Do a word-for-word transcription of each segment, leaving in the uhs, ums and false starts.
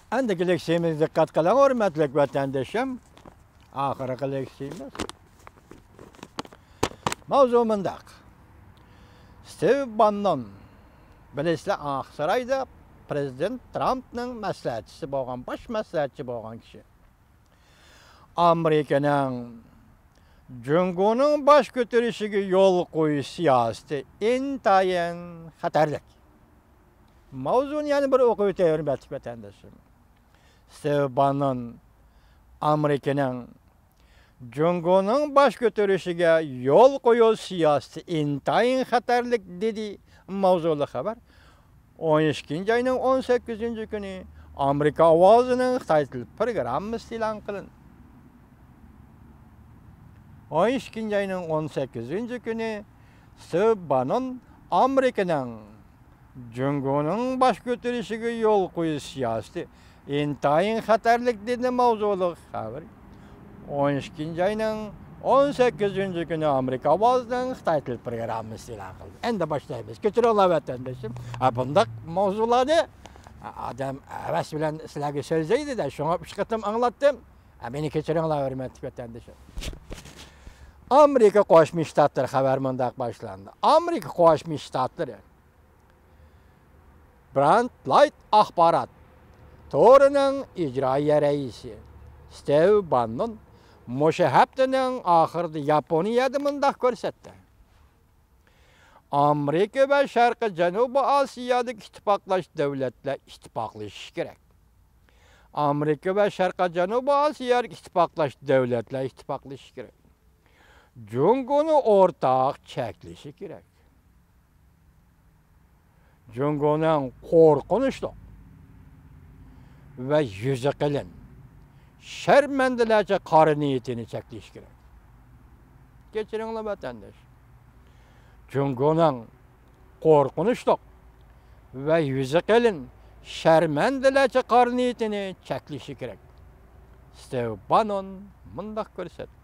ئەندىكى لېكسىيىمىزگە دىققەت قىلىڭ، ھۆرمەتلىك ۋەتەندىشىم. ئاخىرقى لېكسىيىمىز. ماۋزۇ مۇنداق. ستىۋ باننون، بىلىسىلەر، ئاقسارايدا پرېزىدېنت ترامپنىڭ مەسلىھەتچىسى بولغان، باش مەسلىھەتچى بولغان كىشى. ئامېرىكىنىڭ جۇڭگونىڭ باش كۆتۈرۈشىگە يول قويۇش سىياسىتى ئىنتايىن خەتەرلىك. ماۋزۇنى يەنە بىر ئوقۇۋېتەي، ھۆرمەتلىك ۋەتەندىشىم. ستىۋ باننون ئامېرىكىنىڭ جۇڭگونىڭ باش كۆتۈرۈشىگە يول قويۇش سىياسىتى ئىنتايىن خەتەرلىك، دېدى. ماۋزۇلۇق خەۋەر. ئون ئىككىنچى ئاينىڭ ئون سەككىزىنچى كۈنى ئامېرىكا ئاۋازىنىڭ خىتاي تىل پروگراممىسى ئېلان قىلىندى. ئون ئىككىنچى ئاينىڭ ئون سەككىزىنچى كۈنى ستىۋ باننون ئامېرىكىنىڭ جۇڭگونىڭ باش كۆتۈرۈشىگە يول قويۇش سىياسىتى ئىنتايىن خەتەرلىك، دېدى ماۋزۇلۇق خەۋىرى. ئون ئىككىنچى ئاينىڭ ئون سەككىزىنچى كۈنى ئامېرىكا ئاۋازىنىڭ خىتاي تىل پروگراممىسى ئېلان قىلدى. ئەمدى باشلايمىز. كۆتۈرۈڭلار ۋەتەندىشىم. ھە، بۇنداق ماۋزۇلارنى ئادەم ھەۋەس بىلەن سىلەرگە سۆزلەيدۇ-دە، شۇڭا ئۈچ قېتىم ئاڭلاتتىم. ھە، مېنى كەچۈرۈڭلار، ھۆرمەتلىك ۋەتەندىشىم. ئامېرىكا قوشما شتاتلىرى خەۋەر مۇنداق باشلاندى. ئامېرىكا قوشما شتاتلىرى براند لايت ئاخبارات تورىنىڭ ئىجرائىيە رەئىسى ستىۋ باننون مۇشۇ ھەپتىنىڭ ئاخىرىدا ياپونىيەدە مۇنداق كۆرسەتتى: ئامېرىكا ۋە شەرقىي جەنۇبىي ئاسىيادىكى ئىتتىپاقداش دۆلەتلەر ئىتتىپاقلىشىشى كېرەك. ئامېرىكا ۋە شەرقىي جەنۇبىي ئاسىيادىكى ئىتتىپاقداش دۆلەتلەر ئىتتىپاقلىشىشى كېرەك. جۇڭگونى ئورتاق چەكلىشى كېرەك. جۇڭگونىڭ قورقۇنچلۇق ۋە يۈزى قېلىن، شەرمەندىلەرچە قارا نىيىتىنى چەكلىشى كېرەك. كەچۈرۈڭلار، ۋەتەنداش. جۇڭگونىڭ قورقۇنچلۇق ۋە يۈزى قېلىن، شەرمەندىلەرچە قارا نىيىتىنى چەكلىشى كېرەك. ستىۋ باننون مۇنداق كۆرسەتتى: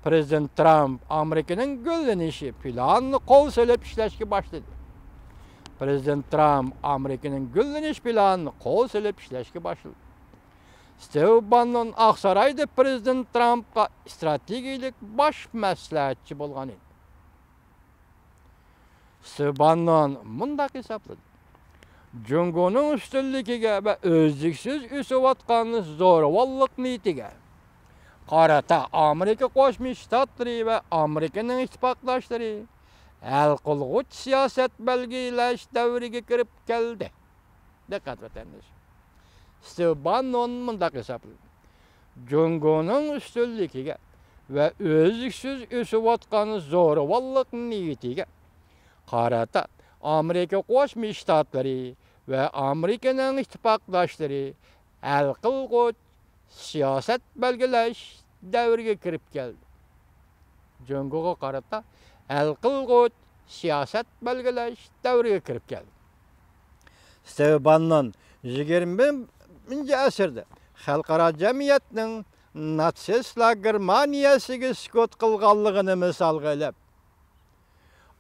پرېزىدېنت ترامپ ئامېرىكىنىڭ گۈللىنىشى پىلانىنى قول سېلىپ ئىشلەشكە باشلىدى. پرېزىدېنت ترامپ ئامېرىكىنىڭ گۈللىنىش پىلانىنى قول سېلىپ ئىشلەشكە باشلىدى. ستىۋ باننون ئاقسارايدا پرېزىدېنت ترامپقا ئىستراتېگىيىلىك باش مەسلىھەتچى بولغان ئىدى. ستىۋ باننون مۇنداق ھېسابلىدى: جۇڭگونىڭ ئۈستۈنلۈكىگە ۋە ئۈزلۈكسىز ئۆسۈۋاتقان زورىۋاللىق نىيىتىگە قارىتا ئامېرىكا قوشما شتاتلىرى ۋە ئامېرىكىنىڭ ئىتتىپاقداشلىرى ھەل قىلغۇچ سىياسەت بەلگىلەش دەۋرىگە كىرىپ كەلدى. دىققەت، ۋەتەنداش. ستىۋ باننون مۇنداق ھېسابلىدى: جۇڭگونىڭ ئۈستۈنلۈكىگە ۋە ئۈزلۈكسىز ئۆسۈۋاتقان زورىۋاللىق نىيىتىگە قارىتا ئامېرىكا قوشما شتاتلىرى ۋە ئامېرىكىنىڭ ئىتتىپاقداشلىرى ھەل قىلغۇچ سىياسەت بەلگىلەش دەۋرىگە كىرىپ كەلدى. جۇڭگوغا قارىتا ھەل قىلغۇچ سىياسەت بەلگىلەش دەۋرىگە كىرىپ كەلدى. ستىۋ باننون يىگىرمىنچى ئەسىردە خەلقئارا جەمئىيەتنىڭ ناتسىستلار گېرمانىيەسىگە سۈكۈت قىلغانلىقىنى مىسالغا ئېلىپ،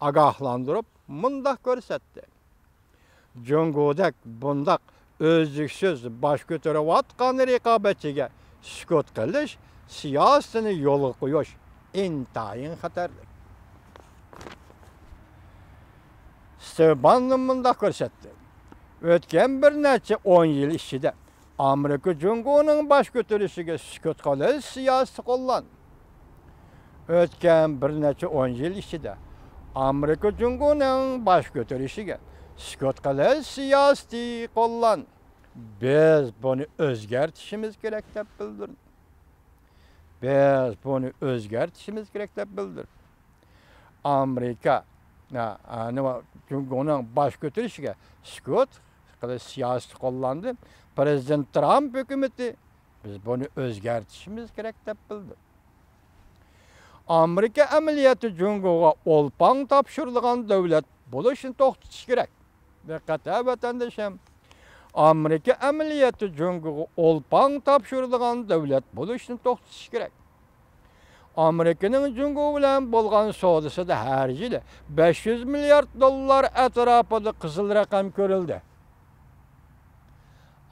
ئاگاھلاندۇرۇپ مۇنداق كۆرسەتتى: جۇڭگودەك بۇنداق ئۈزلۈكسىز باش كۆتۈرۈۋاتقان رىقابەتچىگە سۈكۈت قىلىش سىياسىتىنى يولغا قويۇش ئىنتايىن خەتەرلىك. ستىۋ باننون مۇنداق كۆرسەتتى: ئۆتكەن بىر نەچچە ئون يىل ئىچىدە ئامېرىكا جۇڭگونىڭ باش كۆتۈرۈشىگە سۈكۈت قىلىش سىياسىتى قوللاندى. ئۆتكەن بىر نەچچە ئون يىل ئىچىدە ئامېرىكا جۇڭگونىڭ باش كۆتۈرۈشىگە سۈكۈت قىلىش سىياسىتى قوللاندى. بىز بۇنى ئۆزگەرتىشىمىز كېرەك، دەپ بىلدۈردى. بىز بۇنى ئۆزگەرتىشىمىز كېرەك، دەپ بىلدۈردى. ئامېرىكا، ھە، ھە، نېمە، جۇڭگونىڭ باش كۆتۈرۈشىگە سۈكۈت قىلىش سىياسىتى قوللاندى. پرېزىدېنت ترامپ ھۆكۈمىتى، بىز بۇنى ئۆزگەرتىشىمىز كېرەك، دەپ بىلدۈردى. ئامېرىكا ئەمەلىيەتتە جۇڭگوغا ئولپاڭ تاپشۇرىدىغان دۆلەت بولۇشنى توختىتىش كېرەك. دىققەت ھە، ۋەتەندىشىم. ئامېرىكا ئەمەلىيەتتە جۇڭگوغا ئولپاڭ تاپشۇرىدىغان دۆلەت بولۇشنى توختىتىش كېرەك. ئامېرىكىنىڭ جۇڭگو بىلەن بولغان سودىسىدا ھەر يىلى بەش يۈز مىليارد دوللار ئەتراپىدا قىزىل رەقەم كۆرۈلدى.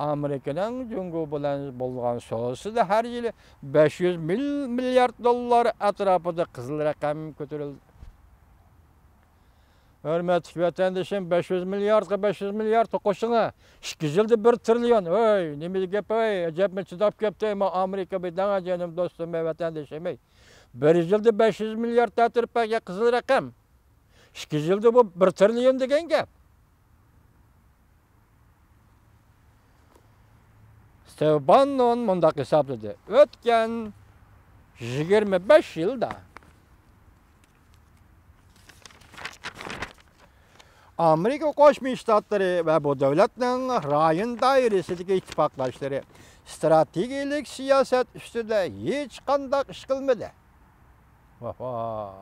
ئامېرىكىنىڭ جۇڭگو بىلەن بولغان سودىسىدا ھەر يىلى بەش يۈز مىل-، مىليارد دوللار ئەتراپىدا قىزىل رەقەم كۆتۈرۈلدى. ھۆرمەتلىك ۋەتەندىشىم، بەش يۈز مىلياردقا بەش يۈز مىليارد توقۇشۇڭا، ئىككى يىلدا بىر تىرىليون. ھەي، نېمە گەپ ھەي؟ ئەجەبمۇ چىداپ كەپتۇ، ئەمما ئامېرىكا بىدەڭە جېنىم دوستۇم ۋە ۋەتەندىشىم ھەي. بىر يىلدا بەش يۈز مىليارد تەتۈرۈپ بەرگەن قىزىل رەقەم. ئىككى يىلدا بۇ بىر تىرىليون دېگەن گەپ. ستېۋ باننون مۇنداق ھېسابلىدى، ئۆتكەن يىگىرمە بەش يىلدا ئامېرىكا قوشما شتاتلىرى ۋە بۇ دۆلەتنىڭ رايون دائىرىسىدىكى ئىتتىپاقداشلىرى ئىستراتېگىيەلىك سىياسەت ئۈستىدە ھېچقانداق ئىش قىلمىدى. ۋاھ-ۋاھ.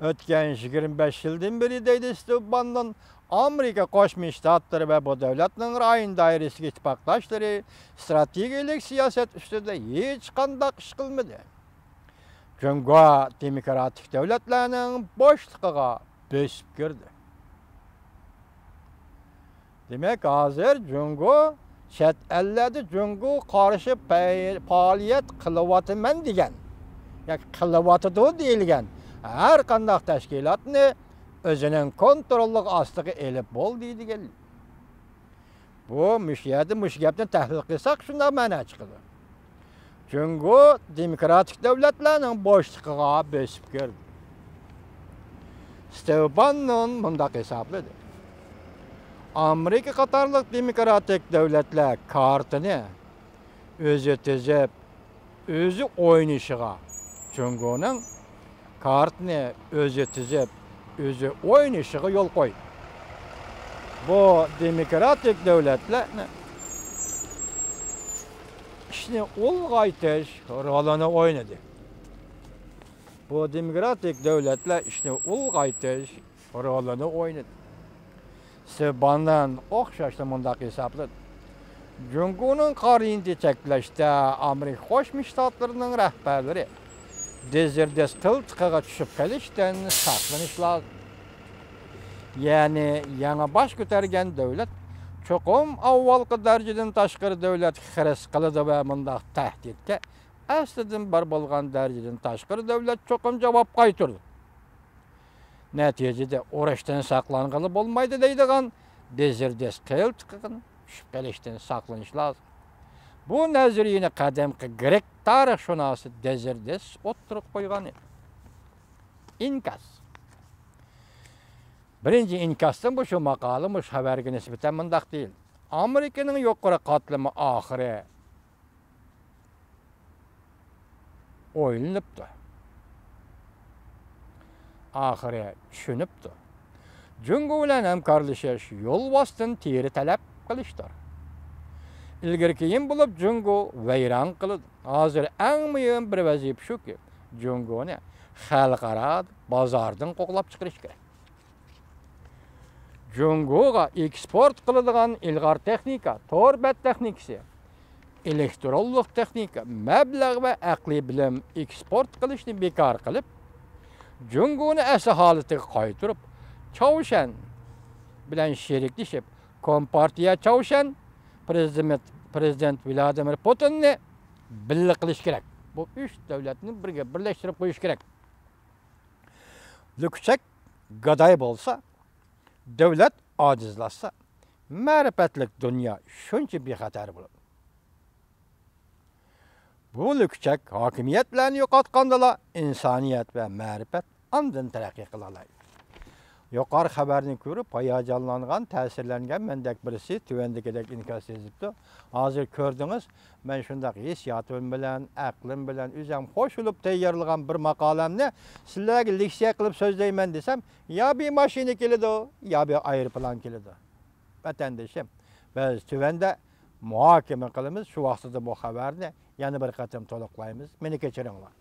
ئۆتكەن يىگىرمە بەش يىلدىن بېرى، دەيدۇ ستېۋ باننون، ئامېرىكا قوشما شتاتلىرى ۋە بۇ دۆلەتنىڭ رايون دائىرىسىدىكى ئىتتىپاقداشلىرى ئىستراتېگىيەلىك سىياسەت ئۈستىدە ھېچقانداق ئىش قىلمىدى. جۇڭگو دېموكراتىك دۆلەتلەرنىڭ بوشلۇقىغا بۆسۈپ كىردى. دېمەك، ھازىر جۇڭگو چەت ئەللەردە جۇڭگوغا قارشى پەي-، پائالىيەت قىلىۋاتىمەن دېگەن ياكى قىلىۋاتىدۇ دېيىلگەن ھەر قانداق تەشكىلاتنى ئۆزىنىڭ كونتروللۇقى ئاستىغا ئېلىپ بولدى دېگەن. بۇ، مۇشۇ يەردە مۇشۇ گەپنى تەھلىل قىلساق، شۇنداق مەنە چىقىدۇ. جۇڭگو دېموكراتىك دۆلەتلەرنىڭ بوشلۇقىغا بۆسۈپ كىردى. ستېۋ باننون مۇنداق ھېسابلىدى، ئامېرىكا قاتارلىق دېموكراتىك دۆلەتلەر كارتىنى ئۆزى تىزىپ، ئۆزى ئوينىشىغا، جۇڭگونىڭ كارتىنى ئۆزى تىزىپ، ئۆزى ئوينىشىغا يول قويدى. بۇ دېموكراتىك دۆلەتلەرنى ئىشنى ئۇلغايتىش رولىنى ئوينىدى. بۇ دېموكراتىك دۆلەتلەر ئىشنى ئۇلغايتىش رولىنى ئوينىدى. ستېۋ باننون ئوخشاشلا مۇنداق ھېسابلىدى، جۇڭگونىڭ قارىيىنى چەكلەشتە ئامېرىكا قوشما شتاتلىرىنىڭ رەھبەرلىرى دېزىردېس قىلتىقىغا چۈشۈپ قېلىشتىن ساقلىنىش لازىم. يەنى يېڭى باش كۆتەرگەن دۆلەت چوقۇم ئاۋۋالقى دەرىجىدىن تاشقىرى دۆلەتكە خىرىس قىلىدۇ ۋە مۇنداق تەھدىتكە ئەسلىدىن بار بولغان دەرىجىدىن تاشقىرى دۆلەت چوقۇم جاۋاب قايتۇرىدۇ. نەتىجىدە ئۇرۇشتىن ساقلانغىلى بولمايدۇ دەيدىغان دېزىردېس قىلتىقىغا چۈشۈپ قېلىشتىن ساقلىنىش لازىم. بۇ نەزەرىيىنى قەدىمكى گرېك تارىخشۇناسى دېزىردېس ئوتتۇرىغا قويغان ئىدى. ئىنكاس. بىرىنچى ئىنكاستىن بۇ شۇ ماقالە، مۇشۇ خەۋەرگە نىسبەتەن مۇنداق دېيىلدى. ئامېرىكىنىڭ يۇقىرى قاتلىمى ئاخىرى ئويلىنىپتۇ. ئاخىرى چۈشىنىپتۇ. جۇڭگو بىلەن ھەمكارلىشىش يولۋاستىن تېرە تەلەپ قىلىشتۇر. ئىلگىرى كېيىن بولۇپ جۇڭگو ۋەيران قىلىدۇ. ھازىر ئەڭ مۇھىم بىر ۋەزىپە شۇكى، جۇڭگونى خەلقئارا بازاردىن قوغلاپ چىقىرىش كېرەك. جۇڭگوغا ئېكسپورت قىلىدىغان ئىلغار تېخنىكا، تور بەت تېخنىكىسى، ئېلېكترونلۇق تېخنىكا، مەبلەغ ۋە ئەقلىي بىلىم ئېكسپورت قىلىشنى بىكار قىلىپ، جۇڭگونى ئەسلى ھالىتىگە قايتۇرۇپ، چاۋشيەن بىلەن شېرىكلىشىپ، كومپارتىيە چاۋشيەن پرېزىدېنت، پرېزىدېنت ۋلادىمىر پۇتىننى بىللە قىلىش كېرەك. بۇ ئۈچ دۆلەتنى بىرگە بىرلەشتۈرۈپ قويۇش كېرەك. لۈكچەك گاداي بولسا، دۆلەت ئاجىزلاشسا، مەرىپەتلىك دۇنيا شۇنچە بىخەتەر بولىدۇ. بۇ لۈكچەك ھاكىمىيەتلەرنى يوقاتقاندىلا، ئىنسانىيەت ۋە مەرىپەت ئاندىن تەرەققىي قىلالايدۇ. يۇقىرى خەۋەرنى كۆرۈپ ھاياجانلانغان، تەسىرلەنگەن مەندەك بىرسى تۆۋەندىكىدەك ئىنكاس يېزىپتۇ. ھازىر كۆردىڭىز، مەن شۇنداق ھېسسىياتىم بىلەن، ئەقلىم بىلەن ئۆزۈم خوش بولۇپ تەييارلىغان بىر ماقالەمنى سىلەرگە لېكسىيە قىلىپ سۆزلەيمەن دېسەم، يا بىر ماشىنا كېلىدۇ، يا بىر ئايروپىلان كېلىدۇ. ۋەتەندىشىم، بىز تۆۋەندە مۇھاكىمە قىلىمىز، شۇ ۋاقتىدا بۇ خەۋەرنى يەنە بىر قېتىم تولۇقلايمىز. مېنى كەچۈرۈڭلار.